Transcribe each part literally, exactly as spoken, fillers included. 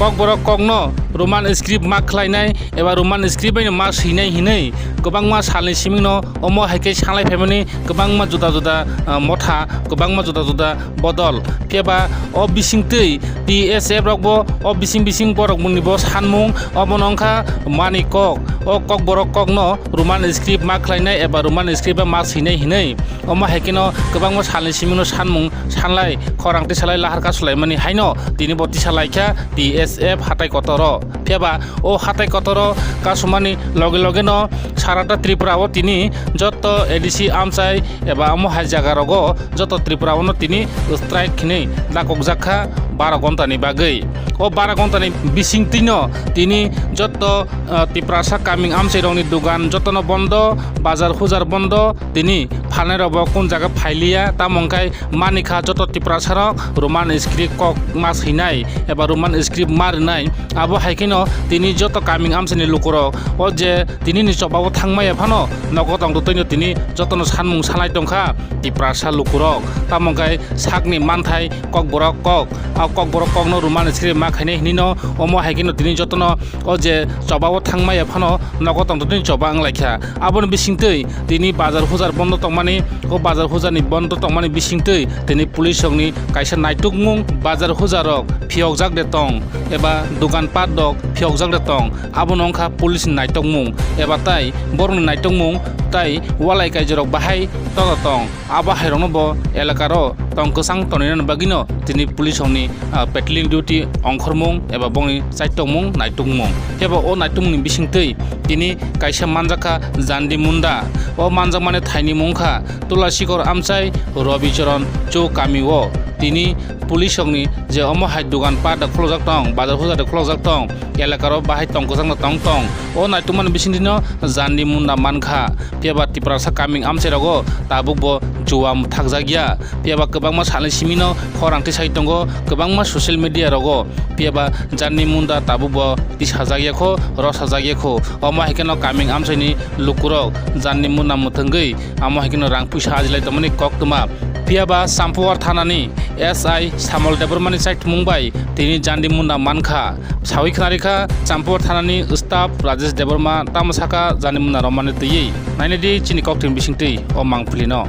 Kokborok kokno Roman script ma khlainai eba Roman script bai no ma swinai hinwi kwbangma salni simingno omo hai khe sanglai phaimani kwbangma juda juda, ah, motha, kwbangma juda juda bodol. Phiya ba o bisingtwi T S F rokbo o bising bising borok mungni bo sanmung omono wngkha mani kok. O kokborok kokno Roman script ma khlainai eba Roman script bai ma swinai hinwi omo hai kheno kwbangma salni simingno sanmung sanlai khorang tisalai lahar kasulaimani haino tini bo tisa laikha T S F hatai kotoro. Phiya ba o hatai kotoro kasumani loge loge no sarata Tripura o tini jotto A D C amchai eba omo hai jaga rogo joto Tripura o no tini strike hinwi dakokjak kha baro ghonta ni bagwi. O baro ghonta ni bisingtwi no tini jotto, ah, Tiprasa kaming amchai rokni dugan jotono bondo, bazar hujar bondo, tini phalnai rok bo kun jaga phailiya, tamo wngkhai manikha joto Tiprasa rok Roman script kok ma swinai eba Roman script ma rwnai. Abo hai kheno tini joto kaming amchaini lukurok o je tini ni choba o thangmaya phano nogo tongtwtwi no tini jotono sanmung sanai tongkha Tiprasa lukurok. Tamo wngkhai sakni manthai kokborok kok. A kokborok kokno Roman script ma khainai hinwi no omo hai kheno tini jotono o je choba o thangmaya phano nogo tongtwtwi choba wnglaikha. Aboni bisingtwi tini bazar hujar bondo tongmani, o bazar hujarni bondo tongmani bisingtwi tini police rokni kaisa naitukmung bazar hujar rok phiyokjak de tong eba dukan pat rok phiyokjak de tong, abono wngkha police ni naitukmung eba tai borokni naitukmung tai walai kaijorok bahai tola tong. Abo hairokno bo elakaro tong kwchang tonina bagwino tini police rokni, ah, patrolling duty ongkhormung eba bongni chaitokmung naitukmung. Phiya ba o naitukmungni bisingtwi tini kaisa manjakha Jandi Munda. O manjakmani thaini mung kha Tulasikor amchai Robi Choron Chowk kami o. Tini police rokni je omo hai dugan pat da khulokjak tong, bazar hujar da khulokjak tong, elakaro bahai tong kwchangno tong tong. O naitukmani bisingtwino Jandi Munda mankha. Phiya ba Tiprasa kaming amchai rogo tabuk bo juam thakjakya. Phiya ba kwbangma salni simino khorang tisai tongo, kwbangma social media rogo. Phiya ba Jandi Munda tabuk bo tisajak ya kho, rosajak ya kho. Omo hai kheno kaming amchaini lukurok Jandi Munda mwthangwi amo hai kheno rang puisa ajilai tongmani koktwma. Phiya ba Champawar thanani S I Samol Debbarmani chaithumung bai tini Jandi Munda mankha. Sawi khwnarikha Champawar thanani staff Rajesh Debbarma tamo saka Jandi Munda romani twiwi. Nainadi chini koktwini bisingtwi o mangpilino.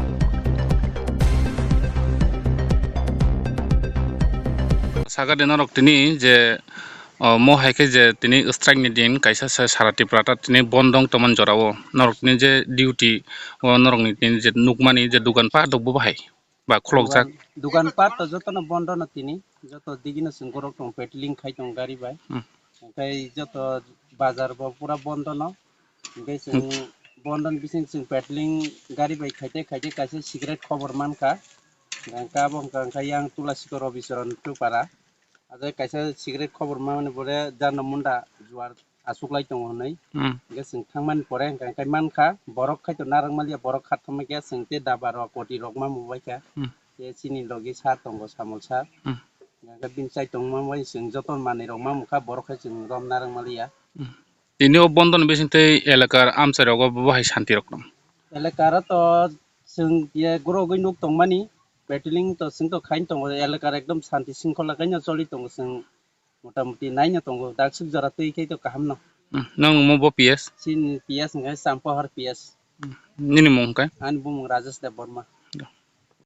Saka de norok tini je, o, mo hai khe je tini strike ni din kaisa se sara Tripura ta tini bondong tongmani jorao. Norok tini je duty o norokni tini je nukmani je dukan pat rok bo bahai ba khulokjak. Dukan, dukan pat to jotono bondo no tini, joto digino chwng borok tong patrolling khai tong gari bai. Hmm. Tei joto bazar bo pura bondo no. Hingke chwng bondo ni bising chwng patrolling gari bai khaite khaite kaisa secret khobor mankha. Hingke abo hingka hingka yang Tulasikor Robi Choron Chowk para. Abo kaisa secret khobor mamani pore Jandi Munda juar achuklai tongo hinwi. Hmm. Hingke chwng thangmani pore hingka hingke mankha, borok khai to narwk maliya, borok kha thangma khe chwng tei daba rok, koti rok ma mubaikha. Hmm. Tei chini logi sir tongo, Samol sir. Hmm. Hingke bini chai tongma bai chwng joto manwi rok ma mukha, borok khai chwng rom narwk maliya. Hmm. Tini o bondo ni bising tei elakar amchai rogo bo hai santi rok tong. Elakar o to chwng ye gurogwi nuk tongmani, patrolling to chwng to khain tongo, elakar ekdom santi singkhola kaino choli tongo chwng. Motamuti naino tongo, daksuk jora twi khe to kaham no. Hmm, nang nungmo bo P S? Chini P S hwnkhe Champahar P S. Hmm, nini mung hwnkhe? Ani bumung Rajesh Debbarma.